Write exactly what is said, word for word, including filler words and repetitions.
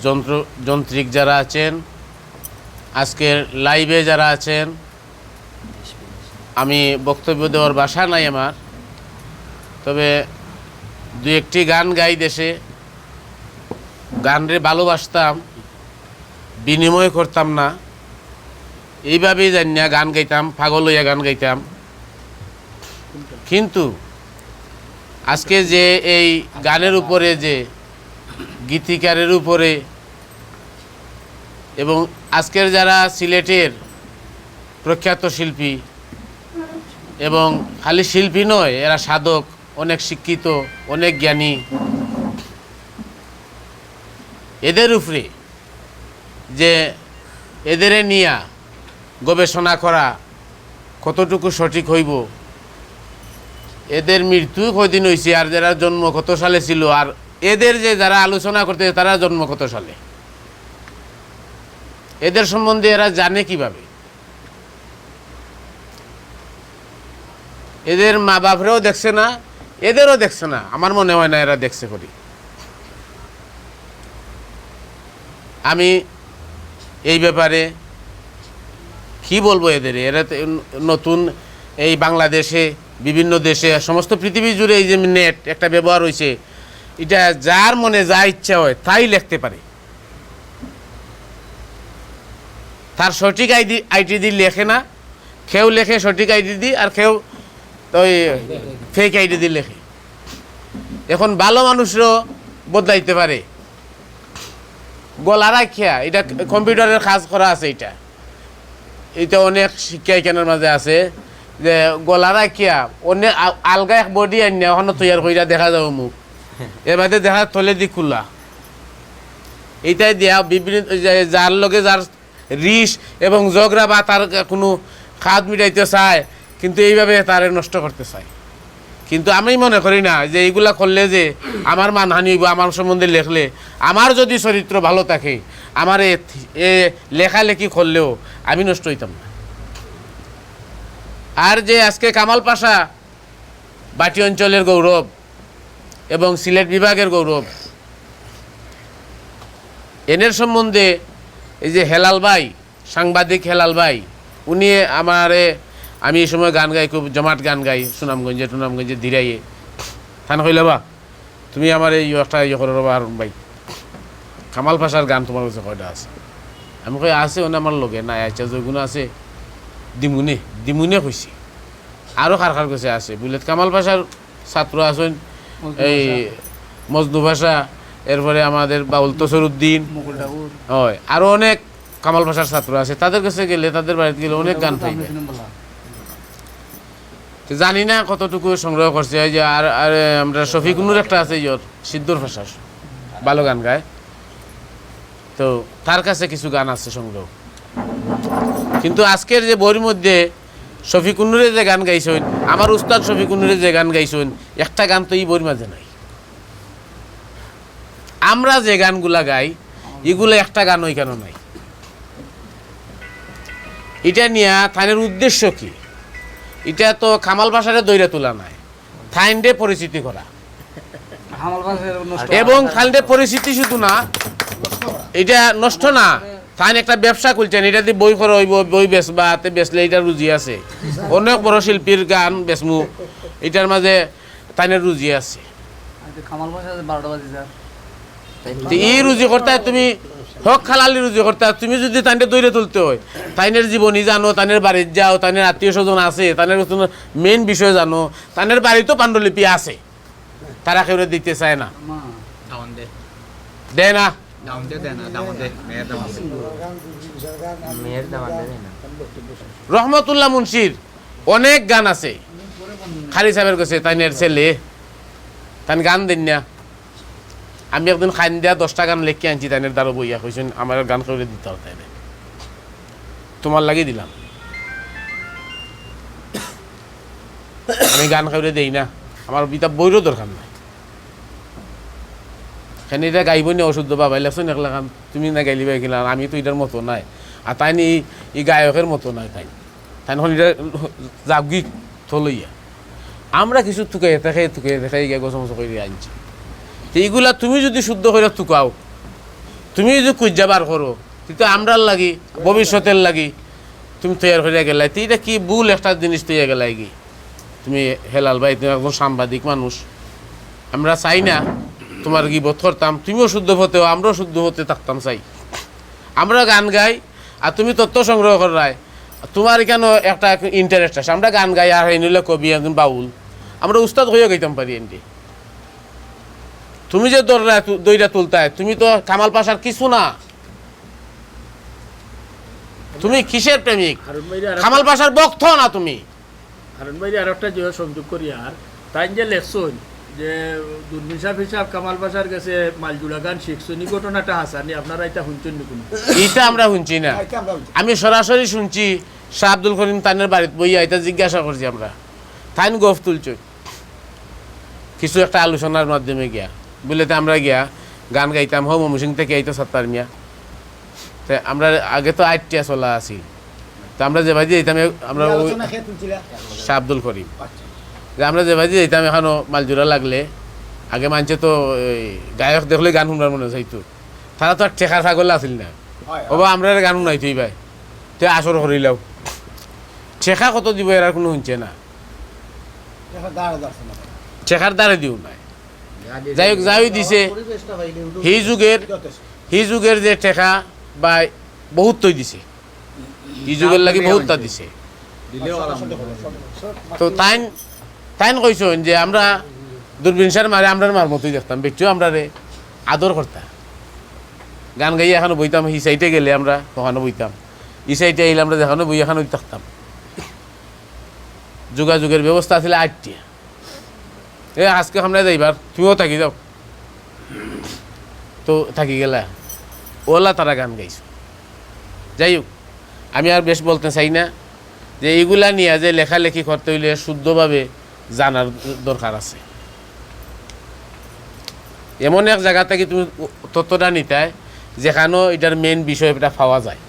যন্ত্র যন্ত্রিক যারা আছেন, আজকের লাইভে যারা আছেন, আমি বক্তব্য দেওয়ার ভাষা নাই আমার। তবে দু একটি গান গাই দেশে, গানরে ভালোবাসতাম, বিনিময় করতাম না, এইভাবেই জানিয়া গান গাইতাম, পাগল হইয়া গান গাইতাম। কিন্তু আজকে যে এই গানের উপরে, যে গীতিকারের উপরে, এবং আজকের যারা সিলেটের প্রখ্যাত শিল্পী, এবং খালি শিল্পী নয়, এরা সাধক, অনেক শিক্ষিত, অনেক জ্ঞানী, এদের উপরে যে এদেরে নিয়া গবেষণা করা কতটুকু সঠিক হইব, এদের মৃত্যু কয়দিন হইছে, আর যারা জন্ম কত সালে ছিল, আর এদের যে যারা আলোচনা করতে, তারা জন্ম কত সালে, এদের সম্বন্ধে এরা জানে কিভাবে? এদের মা বাপরেও দেখছে না, এদেরও দেখছে না, আমার মনে হয় না এরা দেখছে করি। আমি এই ব্যাপারে কি বলবো এদের? এরা তো নতুন, এই বাংলাদেশে, বিভিন্ন দেশে, সমস্ত পৃথিবী জুড়ে এই যে নেট একটা ব্যবহার হইছে, এটা যার মনে যা ইচ্ছা হয় তাই লিখতে পারে। তার সঠিক আইডি, আইডি দি লেখে না, কেউ লেখে সঠিক আইডি দি, আর কেউ ওই ফেক আইডি দি লেখে। এখন ভালো মানুষরও বদলাইতে পারে। গলা রাখিয়া, এটা কম্পিউটারের কাজ করা আছে, এটা, এটা অনেক শিক্ষা এখানের মাঝে আছে, যে গলা রাখিয়া অনেক আ-, আলগা এক বডি আনিয়া ওখানে তৈয়ার কইরা দেখা যাবো মুখ, এর বাদে দেখা তলেদি খোলা। এইটাই দিয়া বিভিন্ন, যে যার লগে যার রিস এবং ঝগড়া বা তার কোনো খাদ মিটাইতে চায়, কিন্তু এইভাবে তারে নষ্ট করতে চায়। কিন্তু আমি মনে করি না যে এইগুলা করলে যে আমার মানহানি হইব, আমার সম্বন্ধে লেখলে, আমার যদি চরিত্র ভালো থাকে, আমার এ, এ লেখালেখি করলেও আমি নষ্ট হইতাম না। আর যে আজকে কামাল পাশা ভাটি অঞ্চলের গৌরব এবং সিলেট বিভাগের গৌরব, এনের সম্বন্ধে এই যে হেলাল ভাই, সাংবাদিক হেলাল ভাই, উনি আমারে, আমি এই সময় গান গাই, খুব জমাট গান গাই সুনামগঞ্জে, টুনামগঞ্জে, দিরাইয়ে। তান কইলা, "বা, তুমি আমার এই একটা ইয়ে করো বা হারুন ভাই, কামাল পাশার গান তোমার কাছে কয়টা আছে?" আমি কই, "আছে, ওনে আমার লগে নাই।" "আচ্ছা, যেগুলো আছে দিমুনে, দিমুনে কইছি।" আরও কার কার কাছে আছে, বুঝলে, কামাল পাশার ছাত্র আছেন, মজনু এই পাশা। মজনু পাশা, এরপরে আমাদের বাউল তসরুদ্দিন, মুকুল ঠাকুর। হয়, আরও অনেক কামাল পাশার ছাত্র আছে, তাদের কাছে গেলে, তাদের বাড়িতে গেলে অনেক গান পাইবে। তো জানি না কতটুকু সংগ্রহ করছে, এই যে আর, আর আমরা শফিকুনুর একটা আছে, ইয়র সিদ্ধুর পাশার, ভালো গান গায়, তো তার কাছে কিছু গান আছে সংগ্রহ। কিন্তু আজকের যে বইর মধ্যে শফিকুনুরে যে গান গাইছইন, আমার উস্তাদ শফিকুনুরে যে গান গাইছইন, একটা গান তো এই বইর মাঝে নাই। আমরা যে গানগুলা গাই, এগুলা একটা গান ওইখানে নাই। এটা নিয়া তানের উদ্দেশ্য কি? এটা তো কামাল পাশারে দইরা তোলা নাই, তাইনরে পরিচিতি করা। কামাল পাশার নষ্ট এবং তাইনরে পরিচিতি শুধু না, এটা নষ্ট না, তাইন একটা ব্যবসা খুলছেন, এটা দিয়ে বই করা হইব, বই বেচবা, তে বেচলে এটা রুজি আছে। অনেক বড় শিল্পীর গান বেচমু, এটার মাঝে তাইনের রুজি আছে। আচ্ছা, কামাল পাশা আছে বারোটা বাজে স্যার। তো এই রুজি করতে তুমি হক হালালি রুজি করতে, তুমি যদি তাইনরে দইরে তুলতে হয়, তাইনের জীবনী জানো, তাইনের বাড়িত যাও, তাইনের আত্মীয় স্বজন আছে, তাইনের মেইন বিষয় জানো, তাইনের বাড়িত তো পাণ্ডুলিপি আছে, তারা কেউরে দিতে চায় না, মা। দাওয়ান দে। দেয় না। দাওয়ান দে, দেয় না, দাওয়ান দে, মেয়ের দাওয়ান দে। মেয়ের দাওয়ান দে, দেয় না। রহমতুল্লাহ মুন্সির অনেক গান আছে, খালি সাহেবের কাছে, তাইনের ছেলে, তাইন গান দেন না। আমি একদিন খাইন দিয়া দশটা গান লেখি আনছি, তাইনের দ্বারো বইয়া কইছেন, "আমার গান কেউরে দিতে হবে তাইলে, তোমার লাগি দিলাম, আমি গান কেউরে দেই না, আমার বিতা বইরও দরকার নাই।" কেন এটা গাইব নি অশুদ্ধ বাবাই লেখছেন একলা গান, তুমি না গাইলিবা কিলা, আমি তো এটার মতো নাই। আর তাইন এই, এই গায়কের মতো নাই তাইন। তাইন এখন এটা যাগি থলইয়া। আমরা কিছু তুকাইয়া থাকে, তুকাইয়া থাকে, গিয়া গোছামোছা করে আনছি। তো এইগুলা তুমি যদি শুদ্ধ করে তুকাও, তুমি যদি খুঁজিয়া বার করো, তে তো আমরার লাগি, ভবিষ্যতের লাগি তুমি তৈয়ার করিয়া গেলায়। তে ইটা কি ভুল একটা জিনিস তৈয়ার গেলায় কি? তুমি হেলাল ভাই, তুমি একজন সাংবাদিক মানুষ, আমরা চাই না তুমার গিবত করতাম। তুমিও শুদ্ধ পথে, আমরাও শুদ্ধ পথে থাকতাম চাই। আমরা গান গাই, আর তুমি তথ্য সংগ্রহ কররায়। তুমার ইখানো একটা ইন্টারেস্ট আছে, আমরা গান গাই, আর হেইন অইলে কবি, একজন বাউল, আমরা উস্তাদ অইয়া গাইতাম পারি এনদি। তুমি যে দৌড়া তু-, দৌড়া তুলতায়, তুমি তো কামাল পাশার কিছু না। তুমি কিসের প্রেমিক? কামাল পাশার ভক্ত না তুমি। হারুন ভাই, আর একটা যে সংযোগ করি আর, তাইন যে লেখছইন যে দুরবিন সাব হিসাব কামাল পাশার গেছে মালজুড়া গান শিখছইন, ই ঘটনাটা হাছা নি? আপনারা ইটা হুনছইন নি কুনু? ইটা আমরা হুনছি না। ইটা আমরা হুনছি। আমি সরাসরি হুনছি শাহ আব্দুল করিম তানের বাড়িত বইয়া, ইটা জিজ্ঞাসা করছি আমরা। তাইন গফ তুলছইন কিছু একটা আলোচনার মাধ্যমে গিয়া, বুলে তে আমরা গিয়া গান গাইতাম, হো ময়মনসিংহ থাকি আইতো সাত্তার মিয়া। তে আমরা আগে তো আইটিয়া চলা আছিল, তো আমরা যে বাজি যাইতাম, এ-, আমরা ওই আলোচনা কে তুলছিলা? শাহ আব্দুল করিম। আচ্ছা। যে আমরা যে বাজি যাইতাম, এখানো মালজুড়া লাগলে, আগে মানষে তো এই গায়ক দেখলে গান হুনবার মনে চাইতো, তারা তো আর ঠেকার পাগল আছিল না। হয়, হয়। ওবা, আমরা গান হুনাইতই ভাই, তে আসর করিলাও। ঠেকা কত দিব, এরার কুনু হুনছে না। ঠেকার দাঁড়ে যাচ্ছে না। ঠেকার দাঁড়ে দিও নাই। যাই হোক, যাই দিছে, পরিবেশটা হইলে উঠুক। হি যুগের, যথেষ্ট। হি যুগের যে ঠেকা বা বহুত তৈ দিছে, হি যুগের লাগি বহুততা দিছে। দিলেও আলহামদুলিল্লাহ। তো তাইন, তাইন কইছইন যে আমরা দুরবিন সার মারে আমরার মার মতোই দেখতাম, বেটিও আমরারে আদর করতা। গান গাইয়া এখানো বইতাম, হি সাইডে গেলে আমরা ওখানো বইতাম, ই সাইডে আইলে আমরা যেখানো বই এখানো থাকতাম। যোগাযোগের ব্যবস্থা আছিল আইটিয়া। এ আজকে সামনে যাইবার, তুমিও থাকি যাও। তো থাকি গেলা। ওলা তারা গান গাইছো। যাই হোক, আমি আর বেশ বলতে চাই না যে এইগুলা নিয়া যে লেখালেখি করতে অইলে শুদ্ধভাবে জানার দরকার আছে। এমন এক জাগা থাকি তুমি তথ্যটা নিতায় যেখানো ইটার মেইন বিষয় এটা পাওয়া যায়।